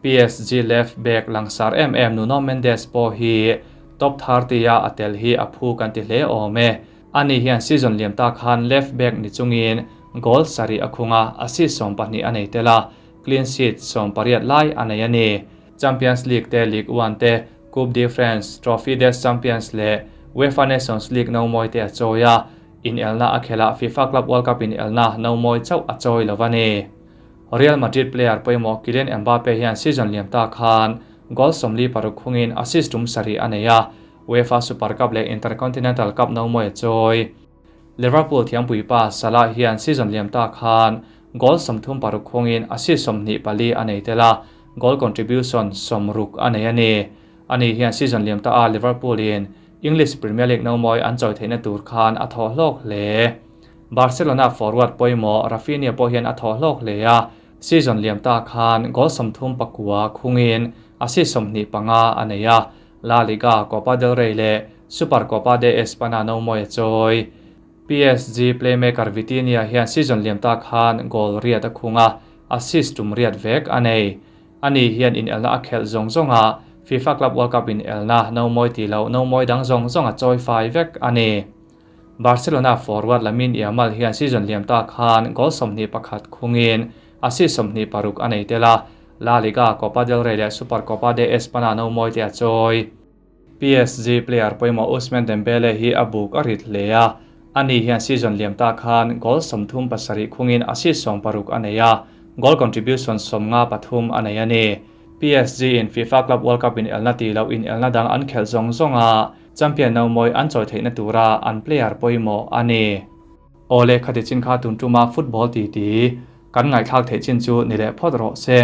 PSG left back langsar em em Nuno Mendes pawh hi top 30 a a tel hi a phu kan ti hle awm e. Ani hian season liam ta khan left back ni chungin goal sari a khunga, assist 12 a nei tel a, clean sheet 18 lai a nei a ni. Champions League te, Ligue 1 te, Coupe de France, Trophée des Champions leh UEFA Nations League no mawi te a chawi a, in elna a khela FIFA Club World Cup in elna no mawi chauh a chawi lo a ni. Real Madrid player pawimawh Kylian Mbappe hian season liam ta khan goal 46 khungin assist tum sari a nei a, UEFA Super Cup leh Intercontinental Cup no mawi a chawi. Liverpool thiampui pa Salah hian season liam ta khan goal 36 khungin assist 24 a nei tel a, goal contribution 60 a nei a ni. Ani hian season liam ta a Liverpool in English Premier League no mawi an chawi theihna tur khan a thawh hlawk hle. Barcelona forward pawimawh Raphinha pawh hian a thawh hlawk hle a, season liam ta khan goal 39 khungin assist 25 a nei a, La Liga, Copa del Rey leh Supercopa de Espana no mawi a chawi. PSG playmaker Vitinha hian season liam ta khan goal riat a khunga, assist tum riat vek a nei. Ani hian in elna a khelh zawng zawnga FIFA Club World Cup in elna no mawi ti lo no mawi dang zawng zawng a chawi fai vek a ni. Barcelona forward Lamine Yamal hian season liam ta khan goal 21 khungin assist 26 a nei tel a, La Liga, Copa del Rey leh Supercopa de Espana no mawi te a chawi. PSG player pawimawh Ousmane Dembele hi a buk a rit hle a, ani hian season liam ta khan goal 37 khungin assist 60 a nei a, goal contribution 53 a nei a ni. PSG in FIFA Club World Cup in elna ti lo in elna dang an khelh zawng zawnga champion no mawi an chawi theihna tura an player pawimawh a ni. Awle khati chin kha tun tuma football ti ti kan ngaithlak theih chin chu ni leh phawt rawh se.